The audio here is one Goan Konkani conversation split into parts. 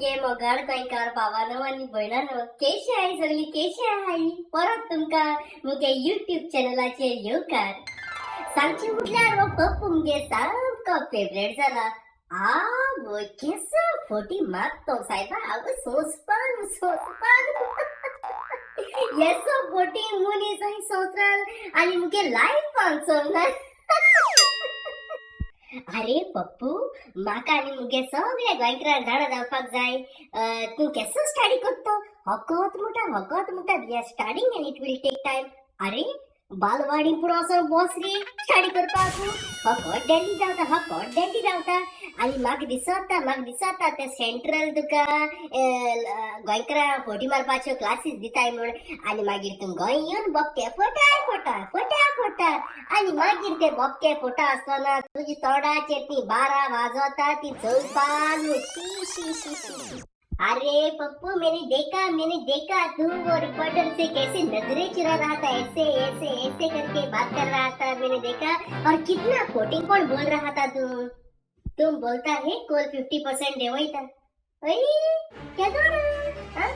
मुगे मोगाळ गोंयकार भावानो आनी भयणानो, केशे आहाय सगळी, केशे आहाय? परत तुमकां मुगे युट्यूब चॅनलाचेर येवकार. सांगचे म्हटल्यार हो पप्पू मुगे सामको फेवरेट जाला. आवय, केसो फटी मारतो सायबा! आवय, सोंसपान सोंसपान येसो फटी मनीस हांवें संवसारान आनी मुगे लायफान चोवना. अरे पप्पू, म्हाका आनी मुगे सगळ्या गोंयकारांक जाणा जावपाक जाय, तूं केसो स्टडी करतो? हकत म्हणटा, हकत म्हणटा, we are studying and it will take time. अरे, बालवाडी पूण वचोन बस रे स्टडी करपाक. हकत डॅन्डी धांवता, हकत डॅन्डी धांवता. आनी म्हाका दिसता, म्हाका दिसता, ते सेंट्रल तुका गोंयकारां फटी मारपाच्यो क्लासीस दिताय म्हूण. आनी मागीर तूं गोंय येवन बोबके फोटा फोटा फोटा फोटा. आनी मागीर ते बोबके फोटा आसतना तुजी तोंडाचेर ती बारा वाजवता ती चलपाक. शी शी शी शी. अरे पप्पू, मैंने देखा, मैंने देखा, तू वो रिपोर्टर से कैसे नजरें चुरा रहा था. ऐसे ऐसे ऐसे करके बात कर रहा था, मैंने देखा. और कितना फोटिंग पण बोल रहा था तू. तुम बोलता है कोल 50% देवयता. केदोना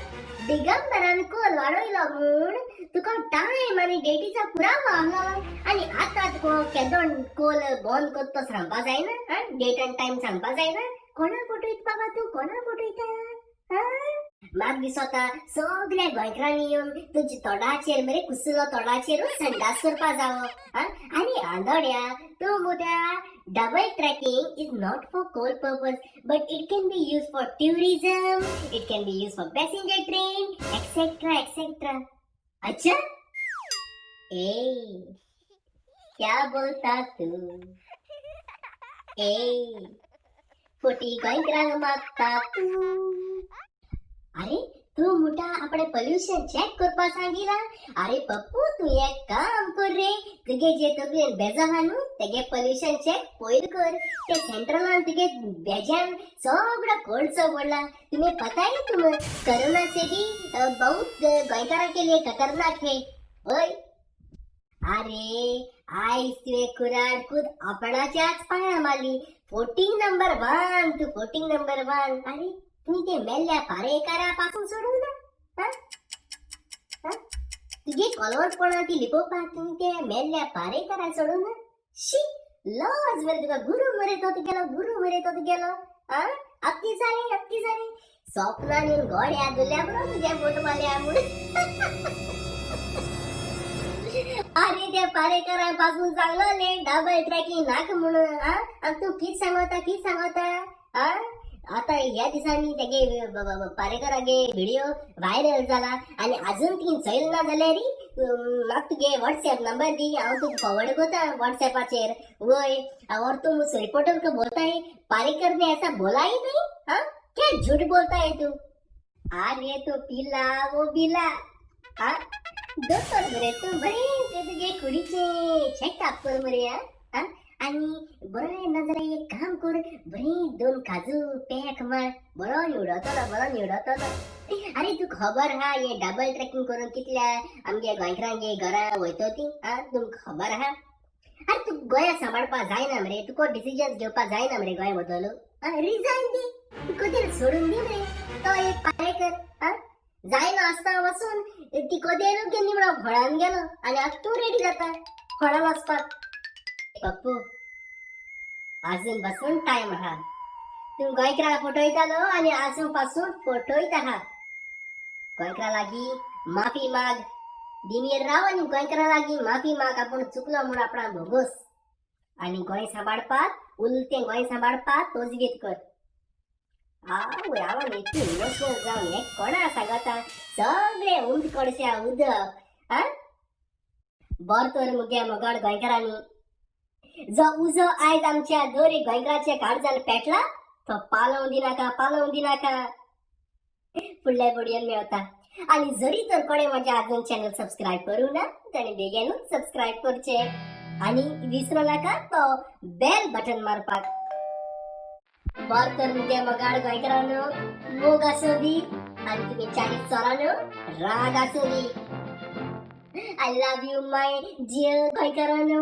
दिगंबरान कोल वाडयलो म्हूण तुका टायम आनी डेटीचो पुरावो आहलो. आनी आतां तुका केदोण कोल बंद करतो सांगपा जायना? डेट आनी टायम सांगपा जायना? कोणा फटयता बाबा तूं? कोणा फटयता? म्हाका दिसता सगळ्या गोंयकारांनी येवन तुज्या तोंडाचेर मरे, कुसलो तोंडाचेर संडास करपा जावो. आनी आंदोड्या, तूं मुद्या double tracking is not for coal purpose, but it can be use for tourism, it can be use for passenger train, etcetera etcetera. अच्छा, ए, क्या बोलता तू? ए, फटी गोंयकारांक मागता तूं. अरे, तूं म्हणटा आपणे पोल्युशन चेक करपा सांगिला. अरे पप्पू, तूं एक काम कर रे, तुगे जे तकलेन बेजो आहा न्हू, तेगे पोल्युशन चेक पयर कर. ते सेंट्रलान तुगे बेज्यान सगळो कोळसो पडला. तुम्हें पता है, तुम कोरोना से भी बहुत गोंयकारां के लिए खतरनाक है. ओय, अरे, आयज तुवें कुराड खुद आपणाच्याच पांया मारली. फोटिंग नंबर वन तू, फोटिंग नंबर वन. अरे, तुवें ते मेल्ल्या पारेकारा पासून सोडूं ना? हा? हा? तुगे कलवटपणा ती लिपोवपाक तुवें ते मेल्ल्या पारेकारा सोडूं ना? शी, लज मरे तुका. गुरू मरे तो तुगेलो, गुरू मरे तो तुगेलो. हा, अक्की जाली, अक्की जाली. स्वप्नान येवन गोड्या धुल्या बरो तुज्या फोटो मारल्या म्हूण. अरे, त्या पारेकरां पासून सांगलें डबल ट्रॅकिंग नाका म्हणून. हा, आनी तूं कित सांगता, कित सांगता? हा, आता ह्या दिसांनी तेगे पारेकरागे व्हिडिओ व्हायरल जाला आनी अजून ती चयल ना जाल्यार म्हाका तुगे व्हॉट्सएप नंबर दी, हांव तुका फॉरवर्ड करता व्हॉट्सएपाचेर. वय, और तुम उस रिपोर्टर को बोलता है पारेकर ने ऐसा बोला ही नहीं. हाँ, क्या झूठ बोलता है तू? अरे, तो पिला वो बिला. हाँ, दोतोर मरे तूं. बरें ते तुगे कुडीचे चेकअप कर मरे. हा, आनी बरें ना जाल्यार एक काम कर, बरें दोन काजू पॅक मार, बरो निवडतलो, बरो निवडतलो. अरे, तुका खबर आहा हे डबल ट्रॅकिंग करून कितल्या आमगे गोंयकारांगे घरां वयतो ती? आ, तुमकां खबर आहा? अरे, तूं गोंया सांबाळपा जायना मरे. तुका डिसिजन घेवपा जायना मरे गोंय बद्दल. रिजायन दी, तूं कदेल सोडून दी मरे. तो एक पारेकर, आ, जायना आसतना वचून ती कदेल घेवन निमणो घोळान गेलो आनी आतां तूं रेडी जाता घोळान वचपाक. पप्पू, अजून बसून टायम आहा. तूं गोंयकारांक फटयतालो आनी आजून पासून फटयत आहा. गोंयकारां लागीं माफी माग. दिमीर राव आनी गोंयकारां लागीं माफी माग, आपूण चुकलो म्हूण आपणाक भोगोस. आनी गोंय सांबाळपाक, उलतें गोंय सांबाळपाक तोजवीत कर. आवय, हांव इतली इमोशनल जावन हें कोणा सांगता? सगळे उंट कोळश्या उदक. हा, बर तर मुगे मोगाळ गोंयकारांनी, जो उजो आयज आमच्या दर एक गोंयकाराच्या काळजान पेटला, तो पालोवं दिनाका, पालोवं दिनाका. फुडल्या व्हिडियोन मेळता. आनी जरी तर कोणे म्हज्या अजून चॅनल सबस्क्रायब करूं ना, ताणें बेगीनूच सबस्क्रायब करचें आनी विसरो नाका तो बेल बटन मारपाक. बर तर मुगे मोगाळ गोंयकारांनो, मोग आसूं दी आनी तुमी 40 चोरांनो, राग आसूं दी. I love you, my dear गोंयकारांनो.